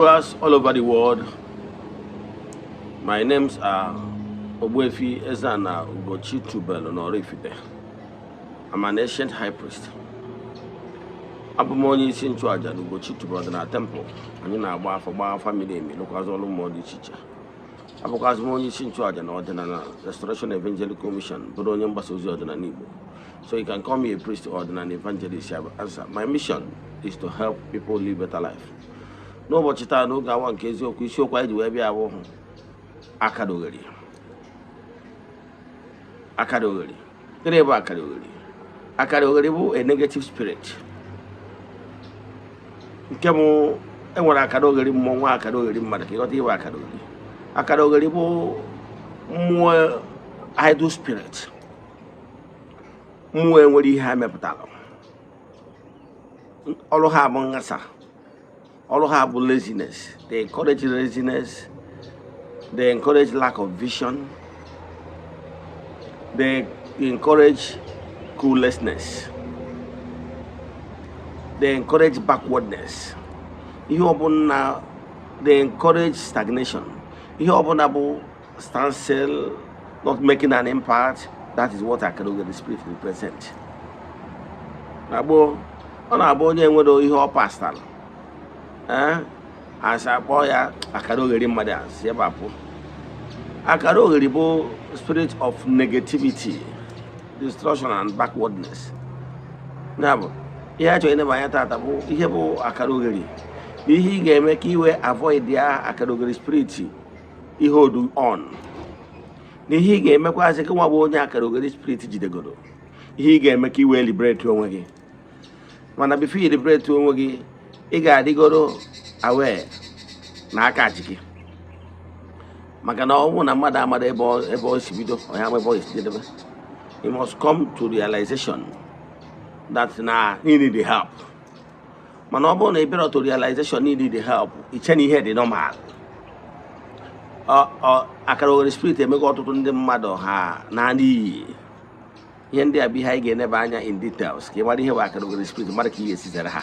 Viewers all over the world, my names are Ogbuefi Ezana Ugochi Tubelu Oraifite. I'm an ancient high priest. Abụ m onye isi nchụaja na Ugochi Tubelu Ọdịnala Temple. Anyị na-agba afọ, gbaa afa miri emi, lụkwazị ọrụ mmụọ dị iche iche. Abụkwazị m onye isi nchụaja na Ọdịnala Restoration Evangelical Mission, bụrụ onye mgbasa ozi ọdịnala Igbo. So you can call me a priest or an evangelist. I will answer. My mission is to help people live better life. N'ụbọchị taa, n'oge awa nke eziokwu, isiokwu anyị ji wee bịa bụ akara oghere. Akara oghere, gịnị bụ akara oghere? Akara oghere bụ a negative spirit. Nke bụ enwere akara oghere mmụọ, nwa akara oghere mmadụ. Ka ịghọta ihe bụ akara oghere: akara oghere bụ mmụọ, idle spirit, mmụọ enwere ihe ha mepụtara. Ọrụ ha bụ nghasa, ọrụ ha bụ laziness. They encourage laziness, they encourage lack of vision, they encourage cluelessness, they encourage backwardness, ihe ọbụla, they encourage stagnation, ihe ọbụla bụ standstill, not making an impact. That is what akara oghere spirit represent. Na gboo, ọ na-abụ onye nwere ihe ọ pastara, ee, asị akpọ ya akara oghere mmadụ, asị ebe apụ. Akara oghere bụ spirit of negativity, destruction and backwardness. Ya bụ ihe a chọrọ ịneba anya tata, bụ ihe bụ akara oghere na ihe ị ga-eme ka iwe avoid ya, akara oghere spirit ihe odu on, na ihe ị ga-emekwazị ka nwa bụ onye akara oghere spirit jidegoro, ihe ị ga-eme ka iwee liberate onwe gị. Mana before you liberate onwe gị, ị ga-adịgoro aware na aka ji gị, maka na ọ bụrụ na mmadụ amara ebe ọ si bido, ọ ya ama ebe ọ esi jedebe. You must come to realization that na you need the help. Mana ọ bụrụ na ị bịara to realization you need the help, iche na ihe dị normal. Ọ akara oghere spirit emego ọtụtụ ndị mmadụ ha na n'iyi. Ihe ndị a bụ ihe anyị ga-eneba anya in details, ka ị mara ihe bụ akara oghere spirit, mara ka ị ga-esi zere ha,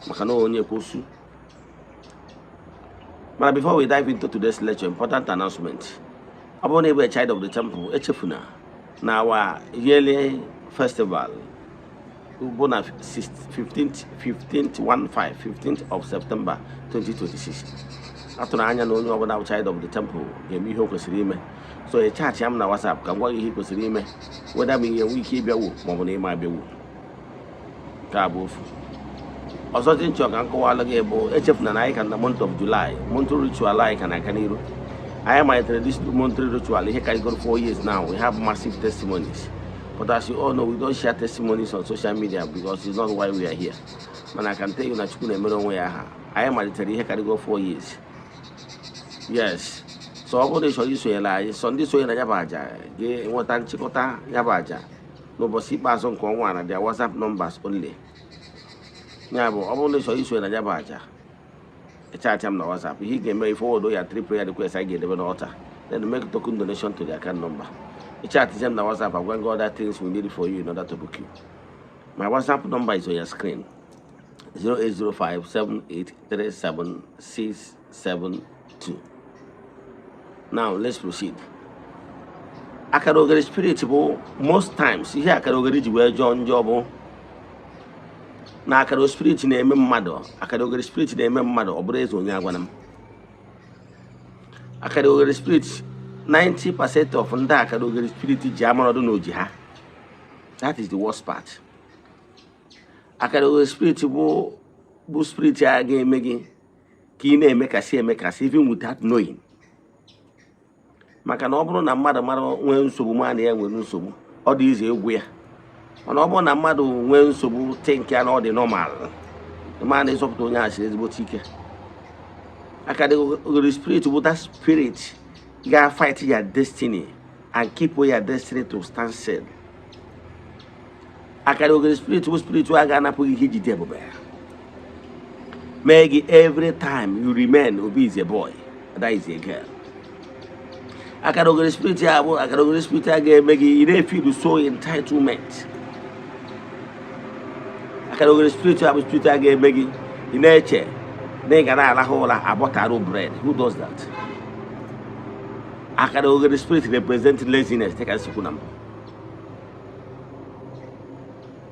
maka na onye kwosu. Mana before we dive into today's lecture, important announcement. Ọ bụrụ na ị bụ a child of the temple, echefuna na our yearly festival bụ na 15th, 15th, 15, 15th of September 2026. Atụrụ anya na onye ọbụla bụ child of the temple ga-eme ihe o kwesịrị ime. So ị chat m na WhatsApp ka m gwa gị ihe ị kwesịrị ime, weda ma ihe enwe ike ịbịawo maọbụ na ịma abịawo. Nke a bụ ofu. Ọzọ dị nchọ ka m kọwalụ gị bụ, echefuna na anyị ka na month of July, monthly ritual anyị ka na-aga n'iru. Anyị malitere this monthly ritual ihe karịgoro 4 years now. We have massive testimonies, but as you all know, we don't share testimonies on social media because it's not why we are here. Mana I can tell you na Chukwu na-emere onwe ya aha. Anyị malitere ihe karịgoro 4 years, yes. So ọ bụrụ na ị chọrọ isonyere anyị, sọ ndị sonye na ya bụ aja ga-enweta nchịkọta ya bụ aja n'ụbọchị ikpeazụ nke ọnwa na their WhatsApp numbers only. Ya bụ, ọ bụrụ na ị chọrọ isonye na ya bụ aja, chat m na WhatsApp. Ihe ị ga-eme, forward ya three prayer request anyị ga-edebe n'altar, then make token donation to the account number. Ị chat m na WhatsApp, agwa gị other things we need for you in order to book you. My WhatsApp number is on your screen: 08057837672. Now let's proceed. Akara oghere spirit bụ, most times, ihe akara oghere ji wee jọọ njọ bụ na akara spirit na-eme mmadụ, akara oghere spirit na-eme mmadụ ọ bụrụ eze onye agwana m. Akara oghere spirit, 90% of ndị akara oghere spirit ji amarọdụ n'oji ha. That is the worst part. Akara oghere spirit bụ spirit a ga-eme gị ka ị na-emekasị emekasị even without knowing, maka na ọ bụrụ na mmadụ mara nwee nsogbu, ma na ya nwere nsogbu, ọ dị ize egwu ya. Mana ọ bụrụ na mmadụ nwee nsogbu, think ya na ọ dị normal, ma na ịzọpụta onye a siri ezigbote ike. Akara oghere spirit bụ that spirit ga-fight your destiny and keep your destiny to stand still. Akara oghere spirit bụ spirit a ga-anapụ gị ihe ijide ebube ya, mee gị every time you remain Obi is a boy, that is a girl. Akara oghere spirit ya bụ akara oghere spirit a ga-eme gị ị na-efeel so entitlement. Akara oghere spirit ya bụ spirit a ga-eme gị ị na-eche Na ị ga na-arahụ ụra abọtarụ bread. Who does that? Akara oghere spirit represent laziness, dịka nsikwu na mbụ.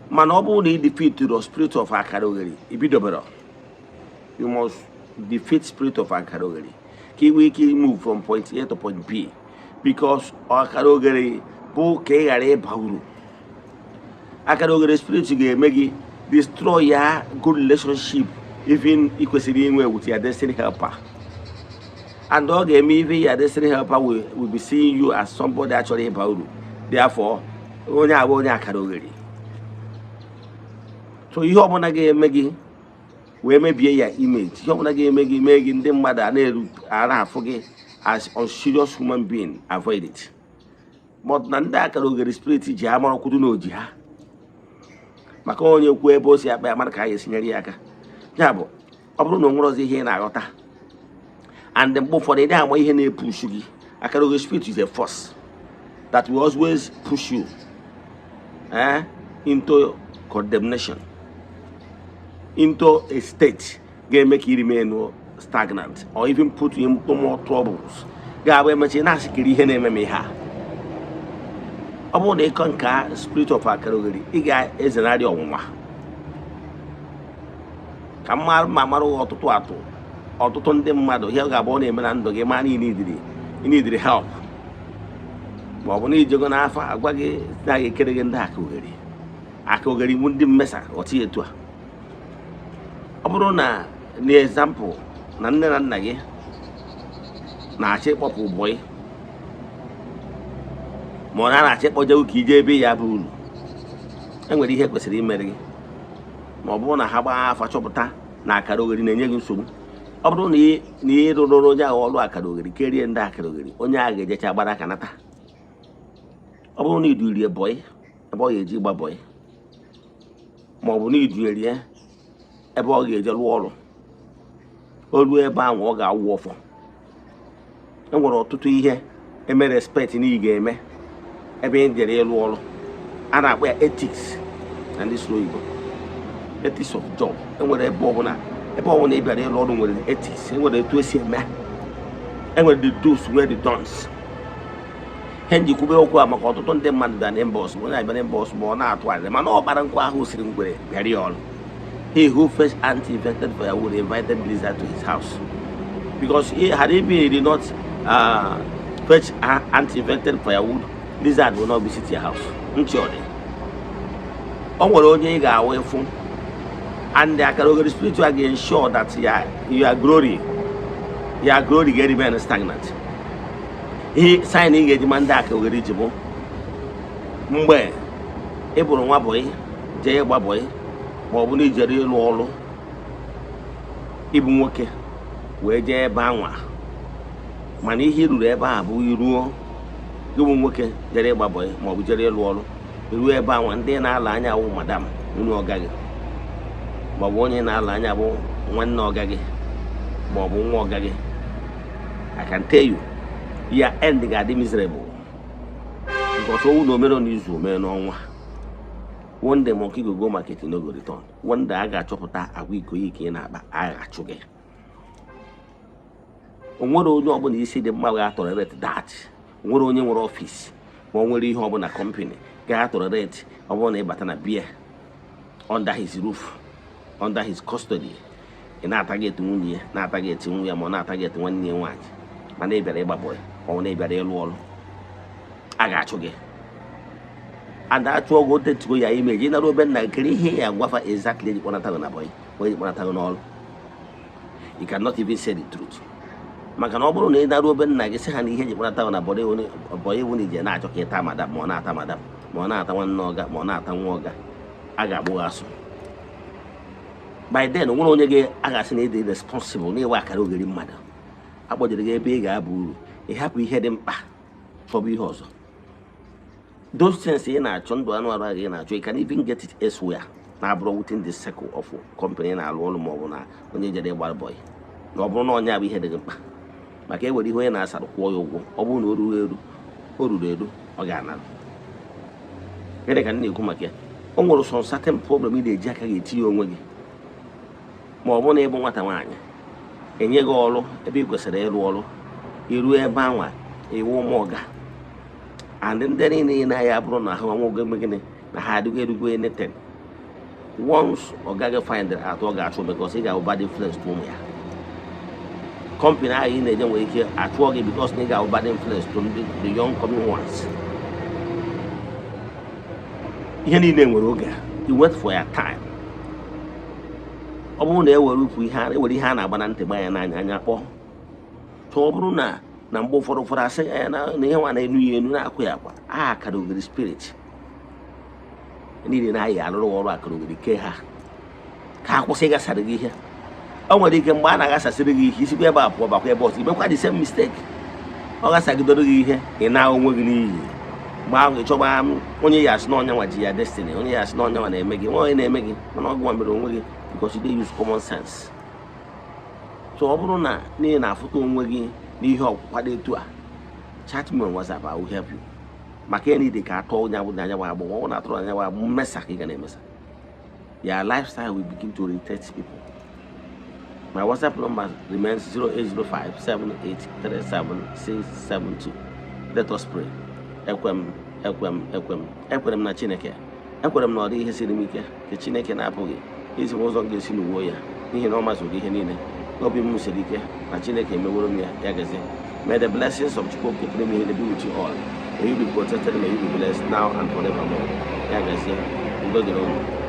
Mana ọ bụrụ na ị defeat the spirit of akara oghere, ibidobere. You must defeat spirit of akara oghere ka ị nwee ike move from point A to point B, because akara oghere bụ ka ị ghara ịba uru. Akara oghere spirit ga-eme gị destroy ya good relationship even ị kwesịrị inwe with your destiny helper, and ọ ga-eme even your destiny helper will be seeing you as somebody achọrọ ịba uru. Therefore, onye abụ onye akara oghere. So ihe ọbụla ga-eme gị wee mebie ya image, ihe ọbụla ga-eme gị mee gị ndị mmadụ a na-eru a na-afụ gị as unserious human being, avoid it. But na ndị akara oghere spirit ji ha mara kwudu na oji ha maka onye kwuo ebe o si akpa ya mara ka a ga-esinyere ya aka. Ya bụ, ọ bụrụ na o nwere ọzọ ihe ị na-aghọta, and mgbe ụfọdụ ị na-ama ihe na-epush gị. Akara oghere spirit is a force that will always push you into condemnation, into a state ga-eme ka ị remain stagnant or even put you into more troubles. Ga-abụ emechi na-asị kiri ihe na-eme m ihe a. Ọ bụrụ na ịkọ nke spirit of akara oghere, ị ga-ezenarị ọnwụnwa. Ka mma ma mara ọtụtụ atụ, ọtụtụ ndị mmadụ, ihe ọ ga-abụ ọ na-eme na ndụ gị, ma na ị nidiri help, ma ọ bụ na ijego n'afọ agwa gị na ga-ekere gị ndị aka oghere. Aka oghere iwu ndị mmesa ghọta ya etu a. Ọ bụrụ na na example na nne na nna gị na-achọ ịkpọpụ boy, ma ọ na-achọ ịkpọjewu ka ije ebe ya bụ uru, enwere ihe kwesịrị imere gị. Ma ọ bụrụ na ha gbaa afa chọpụta na akara oghere na-enye gị nsogbu, ọ bụrụ na ị rụrụ onye ahụ ọrụ akara oghere, kerie ndị akara oghere, onye ahụ ga-ejecha gbara aka nata. Ọ bụrụ na idurie boy ebe ọ ga-eji gba boy, ma ọ bụ na idurie ebe ọ ga-eje rụọ ọrụ, o ruo ebe ahụ, ọ ga-awụ ọfọ. E nwere ọtụtụ ihe eme respect na ị ga-eme ebe ị jere ịrụ ọrụ. A na-akpọ ya ethics na ndị soro oyibo, ethics of job. Enwere ebe ọbụla ị bịara ịrụ ọrụ nwere ethics, enwere etu esi eme, enwere the do's, nwere the don'ts. Ihe njikwube okwu a maka ọtụtụ ndị mmadụ bịa n'inbox, onye abịa n'inbox ma ọ na-atụ arịrị, mana ọ kpara nkwa ahụ siri ngwere bịara ya ọrụ. He who first ant invented firewood invited lizard to his house, because he had he been he did not fetch ant invented firewood, lizard will not visit your house. Ntị ọ dị, o nwere onye ị ga-awụ ịfụ, and the akara oghere spiritual ga-ensure that your glory ga-remain stagnant. Ihe sign ị ga-eji ma ndị aka oghere ji bụ mgbe ị bụrụ nwa boy jee ịgba boy, ma ọ bụ na ijere ịlụ ọrụ, ịbụ nwoke wee jee ebe anwa, mana ihe i ruru ebe a bụ iruo gị bụ nwoke jere ịgba boy ma ọ bụ jere ịlụ ọrụ, ruo ebe anwa, ndị na-ala anya awụ madam nwunye ọga gị, ma ọ bụ onye na-ala anya bụ nwanne ọga gị, ma ọ bụ nwa ọga gị. I can tell you, your end ga-adị miserable, because owu na omere n'izu, omere n'ọnwa. One day monkey go go market, no go return. One day a ga-achọpụta agwa ikoyi ka ị na-akpa, a ga-achụ gị. O nwere onye ọbụla isi dị mma ga-atolerate that. O nwere onye nwere office, ma o nwere ihe ọbụla company ga-atolerate ọ bụrụ na ị bata na bia under his roof, under his custody, ị na-atarget nwunye ya, na-atarget nwunye ya, ma ọ na-atarget nwanne ya nwaanyị, mana ị bịara ịgba boy, ma ọ na ị bịara ịlụ ọrụ, a ga-achụ gị. And achụọ gị, otetugo ya imeji nara obe nna kere ihe ya gwafa exactly eji kpọnata gị na boy, onye kpọnata gị n'ọrụ. You cannot even say the truth, maka na ọ bụrụ na ị naruo obe nna gị sị ha na ihe eji kpọnata gị na boy ewu na ije na-achọ ka ịta madam, ma ọ na-ata madam, ma ọ na-ata nwanne ọga, ma ọ na-ata nwa ọga, a ga-agbụ gị asụ. By then, o nwere onye ga a ga-asị na ịdị responsible na ịwe akara ogeri mmadụ akpọjere gị ebe ị ga-aba uru, ị hapụ ihe dị mkpa chọba ihe ọzọ. Those things ị na-achọ, ndụ anụ arụ ahụ ị na-achọ, you can even get it elsewhere na-abụrụ within the circle of company ị na-alụ ọrụ, ma ọ bụ na onye jere ịgbara boy, na ọ bụrụ na onye abụ ihe dị gị mkpa. Maka ewere ihe onye na-asara kwụọ ya ụgwọ, ọ bụrụ na o ruru eru, o ruru eru, ọ ga-anara. Gịnị ka m na-ekwu maka ya? O nwere some certain problem ị na-eji aka gị etinye onwe gị, ma ọ bụ na ịbụ nwata nwaanyị Enye gị ọrụ ebe ị kwesịrị ịrụ ọrụ, iruo ebe anwa iwu ụmụ ọga and ndị niile ị na-aya bụrụ na ha nwoge eme gịnị na ha adịgo erugo anything. Once ọ gaghị find out, ọ ga-achụ because ị ga-abụ bad influence to ụmụ ya. Company ahụ ị na-eje nwere ike achụọ gị because na ị ga-abụ bad influence to ndị the young coming ones. Ihe niile nwere oge. You wait for your time. Ọ bụrụ na ewere ukwu ihe ewere ihe a na-agba na ntị gba ya n'anya anya kpọọ. So ọ bụrụ na mgbe ụfọdụ asị ya na ihe nwa na-enu ya enu na-akụ ya akwa a akara ogiri spirit niile na-ayị arụrụ ọrụ akara ogiri kee ha ka ha kwụsị ịgasara gị ihe. O nwere ike mgbe a na-aghasasịrị gị ihe, isikwa ebe a pụọ bakwa ebe ọzọ, imekwa the same mistake. Ọ ghasagidoro gị ihe, ị na onwe gị n'iyi. Mgbe ahụ ị chọba onye ya asị na ọnya nwa ji ya destiny, onye ya asị na ọnya nwa na-eme gị, nwa onye na-eme gị, mana ọ gụnwa mere onwe gị because you dey use common sense. So ọ bụrụ na n'ihi na-afụta onwe gị n'ihe ọkwụkwa dị etu a, chat me on WhatsApp, I will help you. Maka ya niile ka atọ onye abụ na anya agbụ ọ na atụrụ anya agbụ mmesa ka ị ga na-emesa. Your lifestyle will begin to irritate people. My WhatsApp number remains 0805 7837672. Let us pray. Ekwem, ekwem, ekwem, ekwere m na Chineke. Ekwere m na ọ dị ihe siri m ike nke Chineke na-apụghị izi m ụzọ m ga-esi n'uwe ya, n'ihi na ọ mazụrụ ihe niile. Obi m siri ike na Chineke emeworo m ya. Ya gazie. May the blessings of Chukwu Okike pụrụ ime ihe be with you all. May you be protected, may you be blessed now and forevermore. Ya gazie. Udo dịrị unu.